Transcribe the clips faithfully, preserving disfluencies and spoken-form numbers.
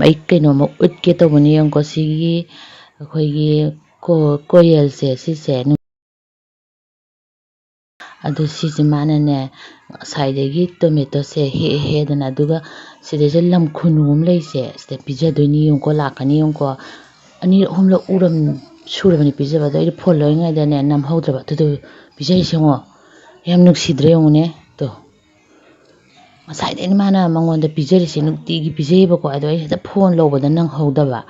ꯑꯩ ꯀꯩꯅꯣꯝꯃ ꯎꯠꯀꯦ ꯇꯧꯕꯅꯤ꯫ ꯌꯦꯡꯉꯨꯀꯣ, ꯁꯤꯒꯤ ꯑꯩꯈꯣꯏꯒꯤ ꯀꯣ-, ꯀꯣꯌꯦꯜꯁꯦ, ꯁꯤꯁꯦ꯫ ꯑꯗꯨ ꯁꯤꯁꯦ ꯃꯥꯅꯅꯦ, ꯉꯁꯥꯏꯗꯒꯤ ꯇꯣꯃꯦꯇꯣꯁꯦ ꯍꯦꯛꯑꯦ ꯍꯦꯛꯑꯦꯗꯅ, ꯑꯗꯨꯒ ꯁꯤꯗꯩꯁꯤꯗ ꯂꯝ ꯈꯨꯅꯨ ꯑꯃ ꯂꯩꯁꯦ, ꯁꯤꯗ ꯄꯤꯖꯗꯣꯏꯅꯤ꯫ ꯌꯦꯡꯉꯨꯀꯣ, ꯂꯥꯛꯀꯅꯤ꯫ ꯌꯦꯡꯉꯨꯀꯣ, ꯑꯅꯤꯔꯛ ꯑꯍꯨꯝꯂꯛ ꯎꯔꯝ-, ꯁꯨꯔꯕꯅꯤ ꯄꯤꯖꯕ꯫ ꯑꯗꯣ ꯑꯩꯅ ꯐꯣꯟ ꯂꯧꯔꯤꯉꯩꯗꯅꯦ, ꯅꯝꯍꯧꯗ꯭ꯔꯕ꯫ ꯑꯗꯨꯗꯣ ꯄꯤꯖꯔꯤꯁꯦ ꯌꯦꯡꯉꯣ, ꯌꯥꯝ ꯅꯨꯡꯁꯤꯗ꯭ꯔꯥ ꯌꯦꯡꯉꯨꯅꯦ꯫ ꯇꯣ, ꯉꯁꯥꯏꯗꯩꯅꯦ ꯃꯥꯅ ꯃꯉꯣꯟꯗ ꯄꯤꯖꯔꯤꯁꯦ, ꯅꯨꯡꯇꯤꯒꯤ ꯄꯤꯖꯩꯌꯦꯕꯀꯣ꯫ ꯑꯗꯣ ꯑꯩ ꯍꯦꯛꯇ ꯐꯣꯟ ꯂꯧꯕꯗ ꯅꯪꯍꯧꯗꯕ꯫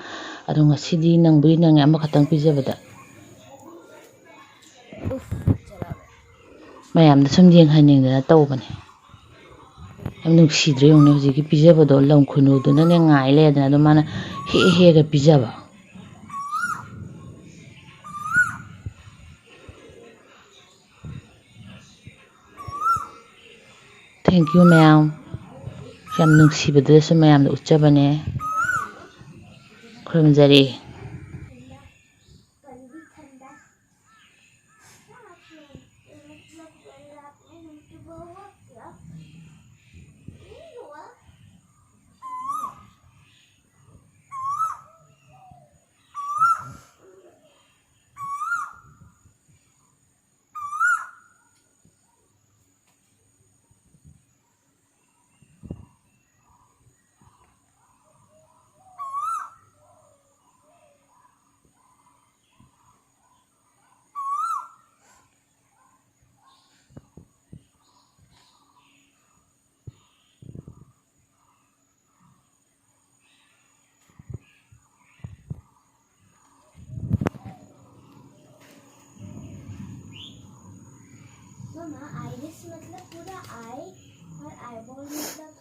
ꯑꯗꯣ ꯉꯁꯤꯗꯤ ꯅꯪꯕꯨꯗꯤ ꯅꯪꯉꯦ, ꯑꯃꯈꯛꯇꯪ ꯄꯤꯖꯕꯗ꯫ ꯃꯌꯥꯝꯗ ꯁꯨꯝ ꯌꯦꯡꯍꯟꯅꯤꯡꯗꯅ ꯇꯧꯕꯅꯦ꯫ ꯌꯥꯝ ꯅꯨꯡꯁꯤꯗ꯭ꯔꯥ ꯌꯦꯡꯉꯨꯅꯦ, ꯍꯧꯖꯤꯛꯀꯤ ꯄꯤꯖꯕꯗꯣ ꯂꯝ ꯈꯨꯅꯨꯗꯨꯅꯅꯦ ꯉꯥꯏ ꯂꯩꯔꯗꯅ, ꯑꯗꯣ ꯃꯥꯅ ꯍꯦꯛ ꯍꯦꯛꯑꯒ ꯄꯤꯖꯕ꯫ Thank you ꯃꯌꯥꯝ꯫ ꯌꯥꯝ ꯅꯨꯡꯁꯤꯕꯗꯨꯗꯁꯨ ꯃꯌꯥꯝꯗ ꯎꯠꯆꯕꯅꯦ꯫ ꯈꯨꯔꯨꯝꯖꯔꯤ꯫ मामा, आइरिस मतलब पूरा आई और आईबॉल मतलब